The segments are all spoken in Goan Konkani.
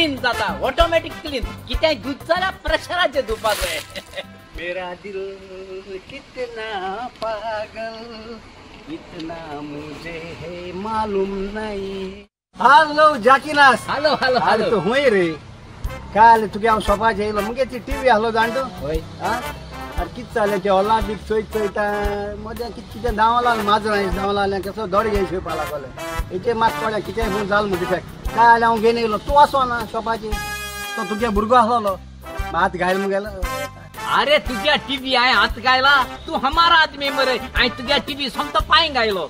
क्लीन जाता, ऑटोमॅटीक क्लीन. कितें दूद जाल्यार प्रेशराचेर धुवपाक जाय. मेरा दिल कितना पागल इतना मुझे है मालूम नहीं. हॅलो जाकिनास. हॅलो हॅलो अरे तू हुंय रे? काल तुगे हांव शॉपाचेर येयलो, मुगे ती टीव्ही आहलो जाण तूं. हय. अरे कितें जालें तें हॉला बीक चोयत चोयता मदें कितें कितें धांवलां, माजरां धांवलां जाल्यार कसो दोड घेवन शिवपा लागले. हेचेर मात पडलें कितें खूंय जालें म्हूण डिफेक्ट. काल हांव घेवन येयलो, तूं आसो ना शॉपाचेर, तो तुगे भुरगो आसलो हात घायल मुगेलो. अरे तुझ्या टीव्ही हांवें हात घायला, तूं हमारा आदमी मरे. हांवें तुज्या टीव्ही सोमतो पांय घायलो.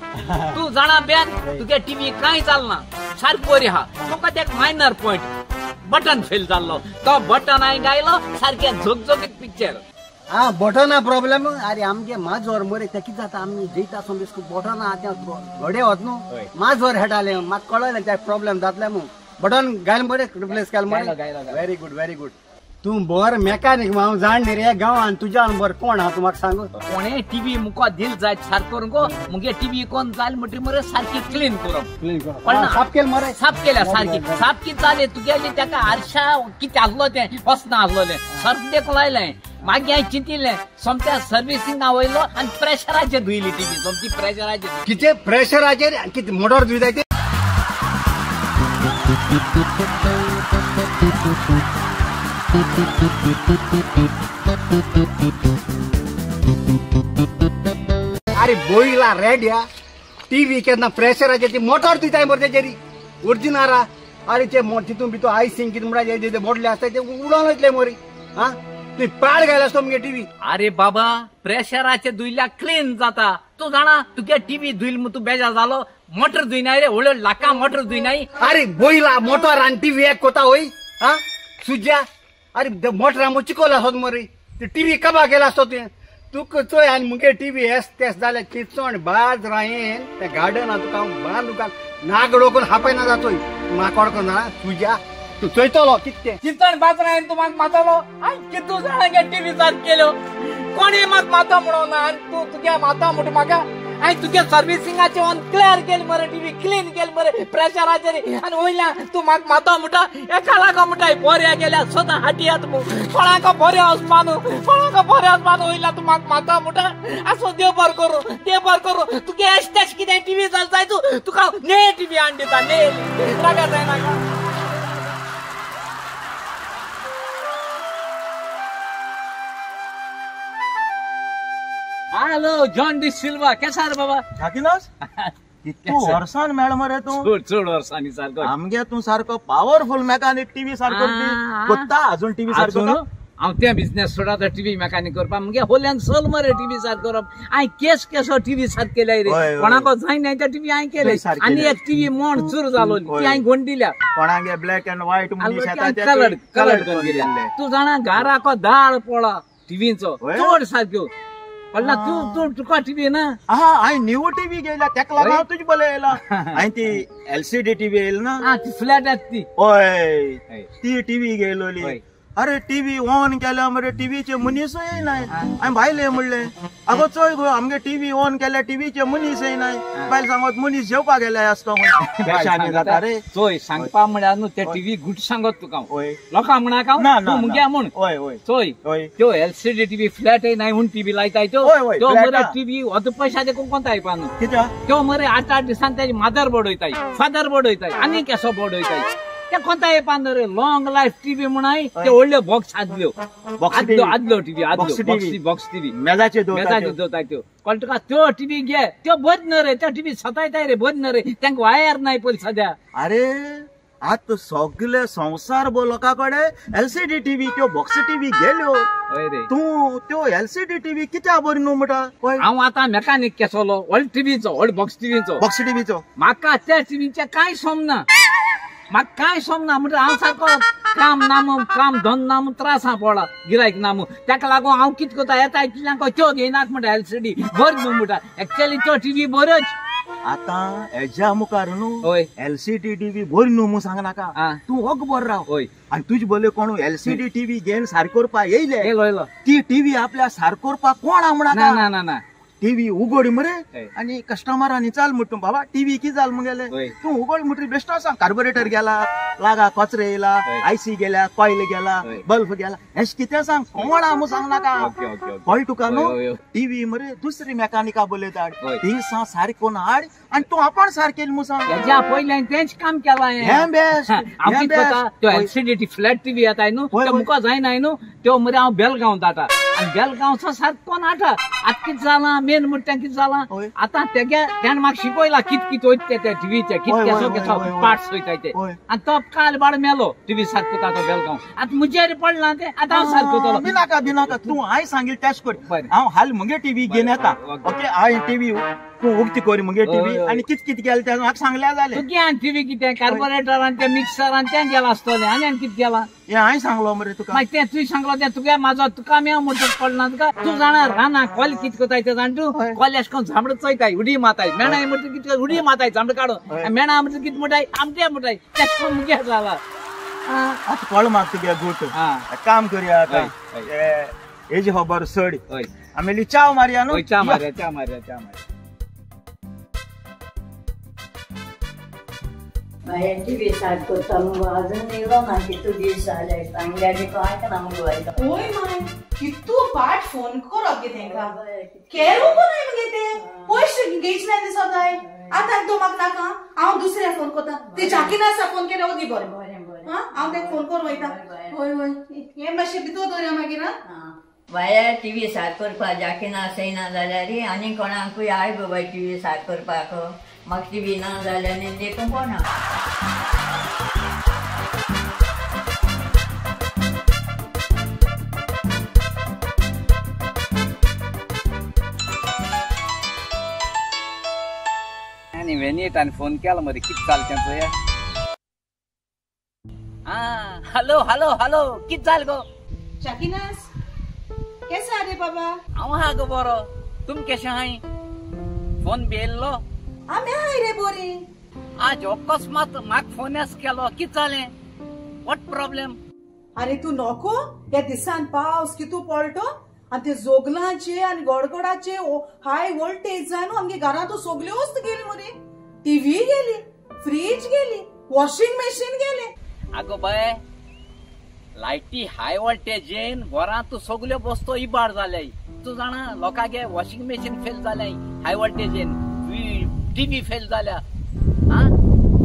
तूं जाणा बेन, तुज्या टीव्ही कांय जालना, सारकी बरी आहा. फकत एक मायनर पॉयंट, बटन फेल जाल्लो, तो बटन हांवें घायलो, सारकें झोगझोगीत पिक्चर. हा बटना प्रॉब्लेम. अरे आमगे माजोर मरे ते कितें जाता, आमी जयता आसून बिस्कूट बटना तें घडे वत न्हू, माजोर हेटालें. म्हाका कळलें ते प्रॉब्लेम जातलें म्हूण. बटन घायल मरे, रिप्लेस केलें मरे. Very good very good. तूं बरो मेकानीक हांव जाण न्ही रे गांवान, तुज्यान बरो कोण आहा तूं म्हाका सांग. कोणे टीव्ही मुका दिल जायत सारको करूंक गो, मुगे टीव्ही कोण जाल म्हणटरी मरे सारकी क्लीन करप. क्लीन करप साफ केलें मरे? साफ केल्या सारकी. साफ कितें जालें तुगेली तेका आरशा कितें आसलो तें वचना आसलोलें, सर्फ देखून लायलें. मागीर हांवें चिंतिल्लें, सोमत्या सर्विसिंगा वयलो आनी प्रेशराचेर धुयली टीव्ही, सोमती प्रेशराचेर. कितें प्रेशराचेर? कितें मोटर धुयताय ते? अरे बोयला रेड्या टीव्ही केन्ना प्रेशराचेर ती मोटर धुयताय मरे तेजेरी ओरिजिनल. अरे ते तितून भितर आयसींग कितें म्हणटा ते बोडले आसता ते उडोवन वयतले मोरी. हा तुवें पाड घायला आसतो मुगे टीव्ही. अरे बाबा प्रेशराचेर धुयल्यार क्लीन जाता. तूं जाणा तुगे टीव्ही धुयल म्हूण तूं बेजार जालो, मोटर धुयनाय रे, व्हडले लाखां मोटर धुयनाय. अरे बोयला मोटर आनी टीव्ही एक कोता होय. हा सुज्या, अरे मोटरा मग चिकोल आसत मरे, ती टीव्ही कबा केला आसतो तुवें. तुका चोय आनी मुगे टीव्ही एस तेस जाल्यार चिचोण बाजरायेन त्या गार्डना तुका हांव बांदून नागडो करून हापयना जातोय. म्हाका कोण जाणा तुज्या तूं चोयतलो कितें तें. चिचण बाजरायेन तूं म्हाका मातलो. हांवें कितू जाणां गे टीव्ही सारक केल्यो, कोणी म्हाका मातो म्हणून ना, आनी तूं तुगे मातो म्हणटा म्हाका. हांवें तुगे सर्विसिंगाचें ऑन क्लियर केली मरे, टीव्ही क्लीन केली मरे प्रेशराचेर, आनी वयल्यान तूं म्हाका मातो म्हणटा. एका लागो म्हणटा बोऱ्या गेल्या सदां हाटयात म्हूण, कोणाक बरें वचपा न्हू, कोणाक बरें वचपा न्हू, वयल्यान तूं म्हाका मातो म्हणटा. आसूं देव बरो करूं, देव बरो करूं. तुगे एश तेश कितें टीव्ही जाल जाय तूं, तुका ने टीव्ही हाडून दिता ने. रागा जायनाका. हॅलो जॉन डी सिल्वा, केसा रे बाबा? जाकिनास, कितू वर्सान मेळ मरे तूं? चड वर्सांनी सारको. आमगे तूं सारको पावरफुल मेकानीक, टीव्ही सारको कोत्ता अजून टीव्ही सारको. हांव तें बिजनेस सोडा टीव्ही मेकानीक करपाक. मुगे होल्यान सोल मरे टीव्ही सारको करप. हांवें केस केसो टीव्ही सारको केल्या रे, कोणाक जाय न्हय त्या टीव्ही हांवें केले. आनी एक टीव्ही मोड चूर जालो ती हांवें गोंड दिल्या. कोणागे black and white colour colour करून दिल्या. तूं जाणा घराको दाळ पोळा टीव्हीचो चड सारक्यो. ना तूं तूं तुका टीव्ही ना? हा हांवें न्यू टीव्ही घेयला, तेका लागून हांव तुजे बले येयला. हांवें ती एलसीडी टीव्ही येयली ना, ती फ्लॅट आसा ती. हय ती टीव्ही घेयलोली. अरे टीव्ही ऑन केल्या मरे टीव्हीचे मनीस येयनाय. हांवें भायले म्हणलें, आगो चोय गो आमगे टीव्ही ऑन केल्या टीव्हीचे मनीस येयनाय. बायल सांगत मनीस जेवपाक गेले आसतो म्हूण जाता रे. चोय सांगपा म्हळ्यार न्हू ते टीव्ही गुट सांगत तुका लोकांक म्हणाक हांव मुग्या म्हूण. हय हय चोय त्यो एलसीडी टीव्ही फ्लॅट येयनाय म्हूण टीव्ही लायताय त्यो, त्यो मरे टीव्ही अर्द पयशा देखून कोणता येवपा न्हू. कित्याक त्यो मरे 8-8 दिसान तेजी मादर बोर्ड वयताय, फादर बोर्ड वयताय, आनी केसो बोर्ड वयताय. ते कोणता येवपा न्हू रे. लॉंग लायफ टीव्ही म्हूण ते व्हडल्यो बॉक्स आदल्यो आदल्यो टीव्ही आदल्यो बॉक्स टीव्ही मेजाचेर दवरताय त्यो. कळटा तुका? त्यो टीव्ही घे, त्यो बद न्हू रे, त्यो टीव्ही सतायताय रे, बद न्हू रे, तांकां वायर नाय पयलीं सद्या. अरे आतां सगळे संवसार भर लोकां कडेन एलसीडी टीव्ही त्यो बॉक्स टीव्ही गेल्यो. तूं त्यो एलसीडी टीव्ही कित्याक बरी न्हू म्हणटा? हांव आतां मेकानीक केसोलो व्हड टीव्हीचो, व्हड बॉक्स टीव्हीचो, बॉक्स टीव्हीचो. म्हाका त्या टीव्हीचें कांय समना, म्हाका कांय समना. म्हणजे हांव सारको काम ना म्हूण, काम धंद ना म्हूण त्रासां पडला, गिरायक ना म्हूण. ताका लागून हांव कितें करता, येता इतल्यांक त्यो घेयनात म्हणटा एलसीडी बरी न्हू म्हणटा. एक्चुअली त्यो टीव्ही बऱ्योच. आतां हेज्या मुखार न्हू एलसीडी टीव्ही बरी न्हू म्हूण सांगनाका, तूं वग बरो राव. आनी तुजे बले कोण एलसीडी टीव्ही घेवन सारको करपाक येयले, ती टीव्ही आपल्या सारको करपाक कोण आहा म्हणा? ना ना ना. टीव्ही उगड मरे आनी कस्टमरांनी चाल म्हणटा बाबा टीव्ही की जाल मुगेले तूं उगड म्हणटरी बेश्टो सांग कार्बोरेटर गेला लागा कचरे येयला आयसी गेल्या कॉयल गेला बल्ब गेला हें कितें सांग कोण आहा म्हूण सांग नाका कळ्ळें तुका न्हू टीव्ही मरे दुसरी मेकानिका बोलयता ती सांग सारकें करून हाड आनी तूं आपूण सारकें म्हूण सांग हेज्या पयल्यान तेंच काम केलां हें बेस्ट हांव कितें करता त्यो एलसीडी फ्लॅट टीव्ही येताय न्हू त्यो मुखार जायनाय न्हू त्यो मरे हांव बेलगांव जाता आनी बेलगांवचो सारको कोण हाडटा आतां कितें जालां मेन म्हणटा कितें जालां आतां तेगे तेणें म्हाका शिकयलां कितें कितें वयता ते टिवीचे कितें केसो केसो पार्ट्स वयताय ते आनी तो काल बाड मेलो टिवी सारको तातो बेलगांव आतां म्हजेर पडलां तें आतां हांव सारको जालो बिनाका बिनाका तूं हांवें सांगिल्लें तेश कर हांव हाल म्हगे टिवी घेवन येता ओके हांवें टिवी तूं उगती कर म्हगे टिवी आनी कितें कितें गेलें तें म्हाका सांगल्यार जालें तुगे आनी टिवी कितें कार्बोरेटर आनी तें मिक्सर आनी तें गेलां आसतलें आनी आनी कितें गेलां हें हांवें सांगलो मरे तुका मागीर तें तुवें सांगलो तें तुगे म्हाजो तुका मेव म्हणटा पडना तुका तूं जाणा रानां कोल कितें करताय तें जाण तूं कोल अशें करून झामड चोयताय उडी मारताय मेणाय म्हणटा कितें उडी मारताय झामड काडून मेणा म्हणटा कितें म्हणटाय आमटे म्हणटाय तेश करून मुगे जाला आतां कळ्ळें म्हाका तुगे गुट काम करया आतां हेजी खबर सोड आमी चाव मारया न्हू च्या मारया च्या मारया च्या मारया बाये टिवी सारको करता मुगो अजून येयलो ना कितू दीस जाले सांगल्यार कांय ना मुगो ओय माय कितू पाट फोन करप गे तेंकां केरूं कोनाय मगे ते पयशे घेयच ना दिसताय आतां तूं म्हाका नाका हांव दुसऱ्या फोन करता ते जाकिना फोन केल्यार ओगी बरें बरें हां हांव तेका फोन करूं वयता हय हय हें मातशें भितर दवरया मागीर बाये टिवी सारको करपाक जाकिना सयना जाल्यार आनी कोणाकूय I गो बाय टिवी सारको करपाक म्हाका टिवी ना जाल्यार न्ही देखून कोणा आनी वेनीटान फोन केला मरे कितें जालें तें चोया आं हॅलो हॅलो हॅलो कितें जालें गो जाकिनास केसो आहा रे बाबा हांव आहा गो बरो तुमी केशें आहाय फोन बी येयल्लो आमी आहाय रे बोरी आज अकस्मात म्हाका फोनच केलो कितें जालें what problem अरे तूं नको ह्या दिसान पावस कितू पडटो आनी ते जोगलांचे आनी गडगडाचे हाय वोल्टेज जाय न्हू आमगे घरांत सगल्योच गेली मरे टिवी गेली फ्रीज गेली वॉशिंग मशीन गेले आगो बाय लायटी हाय वोल्टेजीन घरांत सगल्यो वस्तू इबाड जाल्याय तूं जाणा लोकांगे वॉशिंग मशीन फेल जाल्याय हाय वोल्टेजीन टिवी फेल जाल्या आं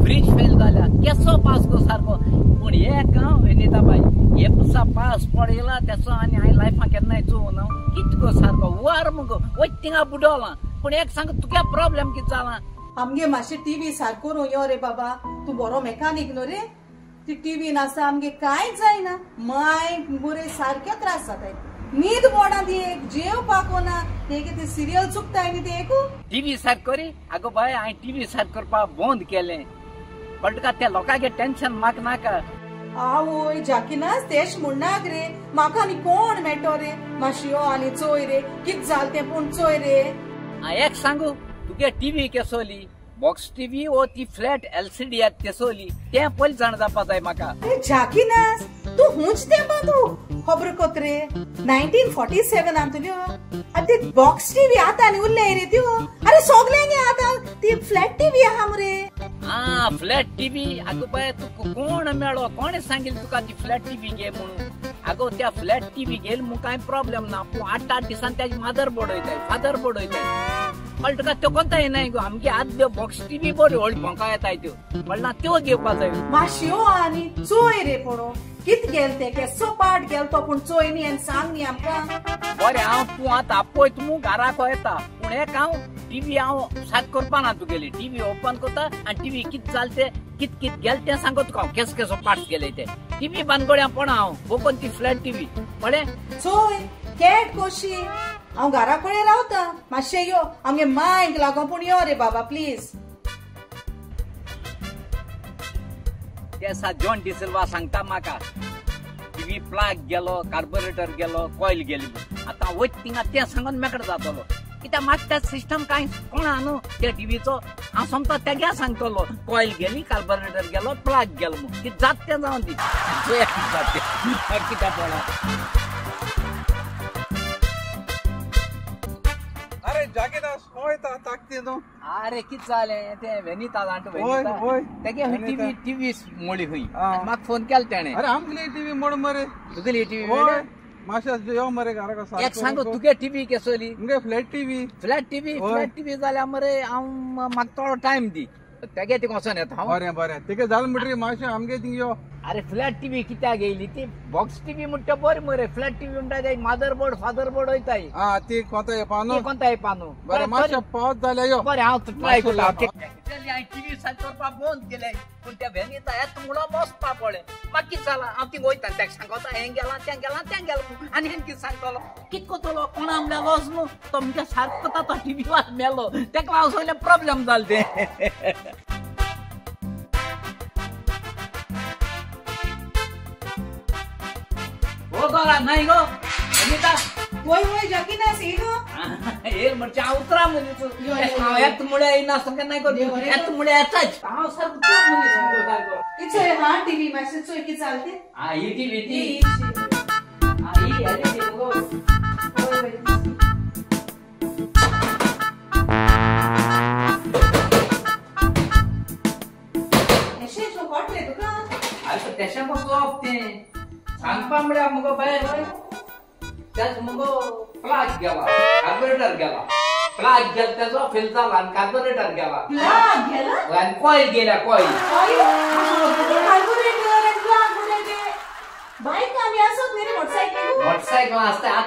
फ्रीज फेल जाल्या केसो पास गो सारको पूण एक हांव वेनिता बाय हे दिसा पास पडयला तेचो आनी हांवें लायफान केन्नाय चोवना कितें गो सारको वर मुगो वयता थिंगा बुडवलां पूण एक सांग तुगे प्रॉब्लेम कितें जाला आमगे मातशें टिवी सारको करूं यो रे बाबा तूं बरो मेकानीक न्हू रे ती टिवी नासता आमगे कांयच जायना माय मरे सारके त्रास जाताय न्हीद मोडा ती एक जेवपाक ना ते कितें सिरियल चुकताय न्ही ते एकू टिवी सारको रे आगो बाय हांवें टिवी सारको करपाक बंद केलें कळटा तुका त्या लोकांगे टेन्शन म्हाका नाका आवय जाकिनास तेश म्हणनाक रे म्हाका आनी कोण मेळटो रे मातशी यो आनी चोय रे कितें जालें तें पूण चोय रे एक सांगू तुगे टिवी केसोली बॉक्स टीव्ही ओ ती फ्लॅट एलसीडी येता तेसोली तें पयलीं जाणा जावपा जाय म्हाका जाकिनास तूं हुंच तेंपा तूं खबर कोत रे 1947 आमतल्यो आनी ते बॉक्स टीव्ही आतां आनी उरले रे त्यो अरे सगल्यांगे आतां ती फ्लॅट टीव्ही आहा मरे आं फ्लॅट टीव्ही आगो बाय तुका कोण मेळो कोणें सांगिल्लें तुका ती फ्लॅट टीव्ही घे म्हणून आगो त्या फ्लॅट टीव्ही घेयल म्हूण कांय प्रॉब्लेम ना पूण 8 8 दिसान तेजी मादर बोर्ड वयताय फादर बोर्ड वयताय कळटा तुका त्यो कोणता येनाय गो आमगे आदल्यो बॉक्स टीव्ही बऱ्यो व्हडल्यो भोंका येताय त्यो कळना त्यो घेवपा जाय मातशी यो आनी चोय रे पळो कितें गेल तें केसो पाट गेल तो पूण चोय न्ही आनी सांग न्ही आमकां बरें हांव तूं आतां आपय तूं घराक येता पूण एक हांव टीव्ही हांव सारको करपा ना तुगेली टीव्ही ओपन करता आनी टीव्ही कितें जालें तें कितें कितें गेलें तें सांगता तुका हांव केसो केसो पार्ट्स गेले ते टीव्ही बानगोड्यां पडा हांव बोकोन ती फ्लॅट टीव्ही कळ्ळें चोय कॅट कोशी हांव घरा कडेन रावता मातशें यो आमगे मायक लागो पूण यो रे बाबा प्लीज ते आसा जॉन डिसिल्वा सांगता म्हाका टीव्ही प्लग गेलो कार्बोरेटर गेलो कॉयल गेली आतां वयता थिंगा तें सांगून मेकळो जातलो कित्याक म्हाका त्या सिस्टम कांय कोणा न्हू त्या टिवीचो हांव सोमतो तेग्या सांगतलो कॉयल गेली कार्बोरेटर गेलो प्लग गेलो म्हूण कितें जाता तें जावं दी चोया कितें जाता तें कित्याक पळोवं अरे जागेदास होय ताकती तूं. अरे कित जालें तें वेनिता जाणटो वेनिता तेगे खंय टीव्ही टीव्ही मोडली खंय म्हाका फोन केलो तेणें. अरे आमगेली टीव्ही मोड मरे. तुगेली टीव्ही मातशें यो मरे घरा. एक सांगू तुगे टीव्ही केसोली? मुगे flat TV. Flat TV? Flat TV जाल्यार मरे हांव म्हाका थोडो टायम दी. तेगे तिका वचोन येता हांव. बरें बरें तेगे जालें म्हणटकीर मातशें आमगे थिंग यो. अरे फ्लॅट टीव्ही कित्याक येयली ती? बॉक्स टीव्ही म्हणटा बरी मरे. फ्लॅट टीव्ही म्हणटा ते मदर बोर्ड फादर बोर्ड वयताय. आं ती कोंता येवपा न्हू? कोंता येवपा न्हू. बरें मातशें पावत जाल्यार यो. बरें हांव ट्राय करता. हांवें टीव्ही सारको करपाक बंद केलें पूण त्या वेनिता येता म्हणून बसपा पडलें. म्हाका कितें जालां हांव थिंग वयता तेका सांगता हें गेलां तें गेलां तें गेलां आनी हें कितें सांगतलो कितें करतलो कोणा म्हणल्यार लॉस न्हू तो मुगे सारको तो टीव्ही वाज मेलो तेका लागून सगळें प्रॉब्लेम जालें तें. नाही गो अनिता. वय वय जाकीदास ये गो. हे म्हणजे हांव उतरा मनीस हांव येता मुळे येयना केन्नाय करता येता मुळे येताच हांव सारको चोर मनीस मुगो सारको. इचोय हा टीव्ही मातशें चोय कितें चलते. आं ही टीव्ही ती आं ही एलईडी मुगो. एशें कोटलें तुका? अरे तेशें कसो तें सांगपा म्हळ्यार मुगो बाय त्याच मुगो प्लाग गेला कार्बोरेटर गेला प्लाग गेला त्याचो फेल जाला आनी कार्बोरेटर गेला प्लाग गेला आनी कॉयल गेल्या कॉयल कार्बोरेटर आनी प्लाग म्हणजे बायक आमी आसत न्ही रे मोटरसायकल मोटरसायकल आसता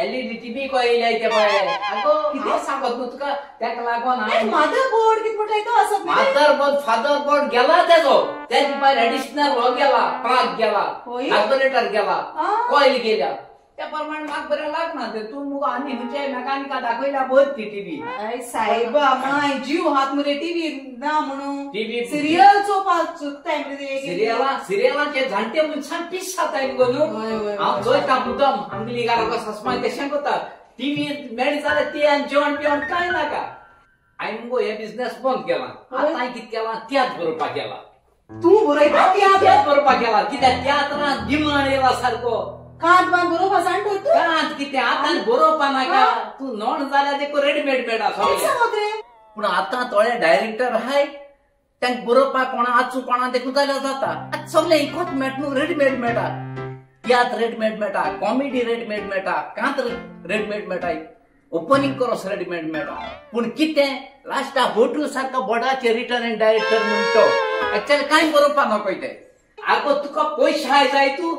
एलईडी टीव्ही कॉयल येते पळय. आगो हांव सांगत न्हू तुका तेका लागून मदर बोर्ड कितें म्हणटाय तो आसत न्ही. मदर बोर्ड फादर बोर्ड गेला तेजो तेजे भायर एडिशनल हो गेला प्लाग गेला कार्बोरेटर गेला कॉयल गेल्या त्या प्रमाणे म्हाका बरें लागना ते. तूं मुगो आनी खंयच्याय मेकानिका दाखयल्या बरी ती टीव्ही. अरे सायबा माय जीव हात मरे टीव्ही ना म्हणून टीव्ही सिरियल चोवपाक चुकताय मरे. सिरियला सिरियलाचे जाणटे मनशान पीस जाताय मुगो न्हू. हांव चोयता मुद्दम आमगेली घरा ससमाय तेशें करता टीव्ही मेळ्ळी जाल्यार ती आनी जेवण बिवण कांय नाका. हांवें मुगो हे बिजनेस बंद केला. आतां हांवें कितें केलां तियात्र बरोवपाक गेला. तूं बरयता तियात्र बरोवपाक गेला कित्याक तियात्रान डिमांड येयला सारको. कांत बांद बरोवपा जाणटो तूं? कांत कितें आतां बरोवपा नाका तूं नोंद जाल्यार तेका रेडीमेड मेळटा सगळें. पूण आतां थोडे डायरेक्टर आहाय तांकां बरोवपाक कोणा आचू कोणा देखून जाल्यार जाता. आतां सगळें इकत मेळटा न्हू रेडीमेड मेळटा. तियात्र रेडीमेड मेळटा कॉमेडी रेडीमेड मेळटा कांत रेडीमेड मेळटा ओपनिंग करोस रेडीमेड मेळटा. पूण कितें लास्टाक होटू सारको बोर्डाचे रिटर्न एंड डायरेक्टर म्हणटो एक्चुअली कांय बरोवपा नकोय तें. आगो तुका पयशे हाय जाय तूं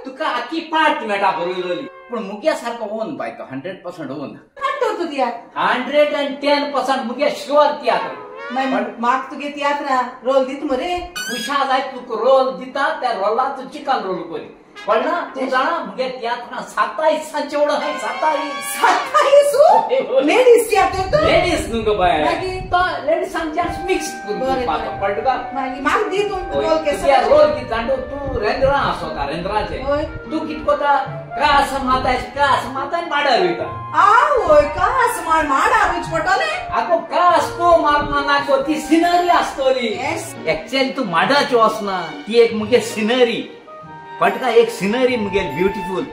तुका आखी पार्ट मेळटा बरयलोली. पूण मुगे सारको ओन बाय तो 100% ओन. तूं तियात्र 110% मुगे शुअर तियात्र. म्हाका तुगे तियात्रा रोल दित मरे. पयशा जाय तुका रोल दिता त्या रोला तूं चिकन रोल करी कळना तूं जाणा मुगे तियात्रां 27 चेवडो हाय 27 27 लेडीज तियात्र तो लेडीज न्हू गो बाय तो लेडीजांक जस्ट मिक्स करपाचो कळटा तुका. मागीर म्हाका दी तूं रोल केसो रोल कितें जाणा तूं रेंद्रा आसता रेंद्राचें तूं कितें करता कास माताय कास माताय माडार वयता. आवय कास मार माडार वयचें पडटलें. आगो कास तूं मारपा नागो ती सिनरी आसतली. एक्चुअली तूं माडाचे वचना ती एक मुगे सिनरी कळटा एक सिनरी मुगेली ब्युटिफूल.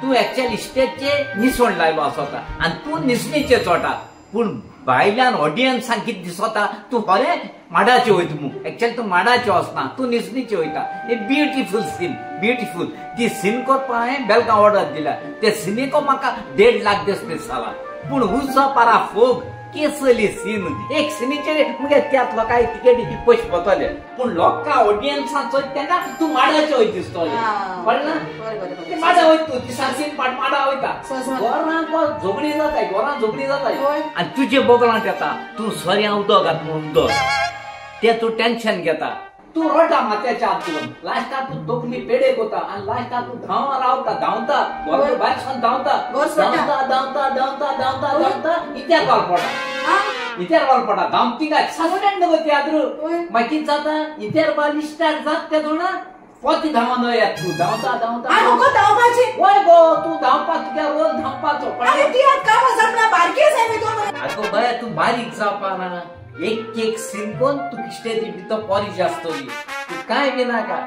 तूं एक्चुअली स्टेजचे निसण लायलो आसता आनी तूं निसणीचे चोटा पूण भायल्यान ऑडियन्सांक कितें दिसता तूं खरें माडाचे वयता मू. एक्चुअली तूं माडाचे वचना तूं निसणीचे वयता. एक ब्युटिफूल सीन ब्युटिफूल ती सीन करपाक हांवें बेलगांव ऑर्डर दिल्या ते सिनीको म्हाका 1.5 लाख दिसले जाला. पूण उजो पारा फोग केसली सीन एक सिनीचेर मुगे त्यात लोकांक तिकेटी पयशे पडटले पूण लोकां ऑडियन्सान चोयता तेन्ना तूं माडाचे वयता दिसतले कळना. ते माडा वयता तूं दिसान सीन पाट माडा वयता गोरांक झगडी जाताय गोरां झगडी जाताय आनी तुजे बोगलांत येता तूं सोऱ्यां उदक घात म्हणून उदक तें तूं टेन्शन घेता तूं रडटा माथ्याच्या हातून लास्टाक तूं तकली पेडेक वता आनी लास्टाक तूं धांवा रावता धांवता घरा भायर सून धांवता धांवता धांवता धांवता धांवता धांवता इत्यार वाल पडटा इत्यार वाल पडटा धांवती काय सस्पेंड गो तियात्र. मागीर कितें जाता इत्यार वाल स्टार्ट जाता तें जाणा पोती धांवन येता तूं धांवता धांवता. वय गो तूं धांवपा तुज्या रोल धांवपाचो. आगो बाय तूं बारीक जावपा ना एक एक सीन कोण तू स्टेजी भितर पॉलिश आसतली तूं कांय बी नाका.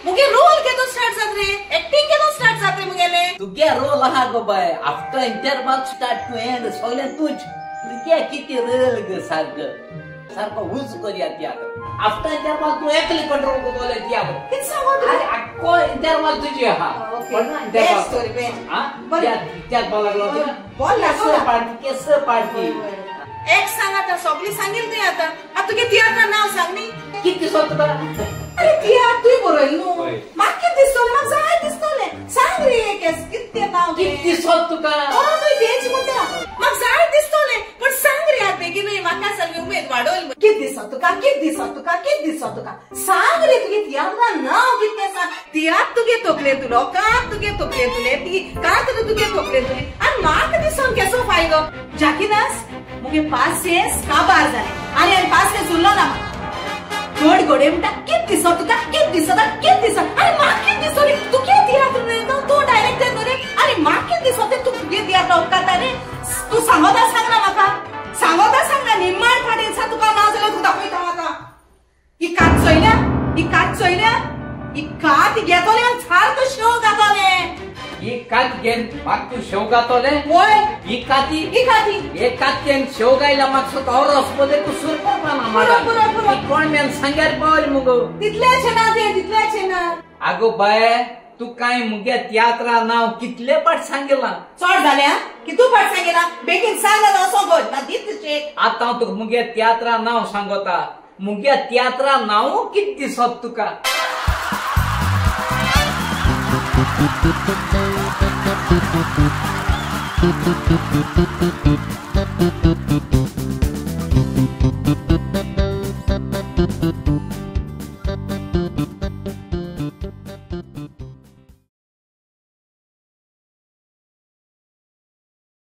मुगे रोल केदो स्टार्ट जात रे एक्टिंग केदो स्टार्ट जात रे मुगेले. तुगे रोल आहा गो बाय after interval start to end सगळें तूंच. तुगे किती रल ग सारकं सारको उज करया तियात्र आफ्टर दरवाज तू एकले कंट्रोल करतले तियात्र कितें सांगो अरे आक्को दरवाज तुजे आहा बेस्ट स्टोरी बेस्ट हा त्यात बॉल लागलो बॉल लागलो पार्टी केस पार्टी एक सांग आता सगळी सांगेल तुवें आतां आतां तुगे तियात्रा नांव सांग न्ही कितें दिसत तुका अरे तियात्र तुवें बरयल न्हू म्हाका कितें दिसतलें म्हाका जाय दिसतलें सांग रे कितें नांव कितें दिसत तुका हय तुवें तेच म्हणटा म्हाका जाय दिसतलें पण सांग रे आतां बेगीनूय म्हाका सारकी उमेद वाडोवली कितें दिसत तुका कितें दिसत तुका कितें दिसत तुका सांग रे तुगे तियात्रा नांव कितें सांग तियात्र तुगे तकले तुलो कात तुगे तकले तुले ती कात तुगे तकले तुले आनी म्हाका दिसोन केसो फायदो जाकिनास मुगे पासियेंस काबार जालें आनी आनी पासियेंस उरलो ना घड घडये म्हणटा कितें दिसत तुका कितें दिसता कितें दिसत आनी म्हाका कितें दिसतलें तुगे तियात्र न्हय तूं डायरेक्टर न्हू रे आनी म्हाका कितें दिसत तें तूं तुगे तियात्र उपकारता रे तूं सांगोता सांगना म्हाका सांगोता सांगना निमाण फाट दिसा तुका ना जाल्यार तुका दाखयता म्हाका ही कात चोयल्या ही कात चोयल्या ही कात घेतोलें आनी सारको शेव घातोलें ही कात घेन म्हाका तूं शेव घातोलें वय ही काती ही काती हे कातयेन शेव गायला मातसो तो रस पळय तूं सुर करपा ना कोण मेन सांग्यार पावली मुगो तितल्याचें ना तें तितल्याचें ना आगो बाये तूं काय मुगे तियात्रा नांव कितले पाट सांगला चड जालें कितू पाट सांगिला बेगीन सांग ना असो गो ना दीत शेक आतां हांव तुका मुगे तियात्रा नांव सांगता मुगे तियात्रा नांव कितें दिसत तुका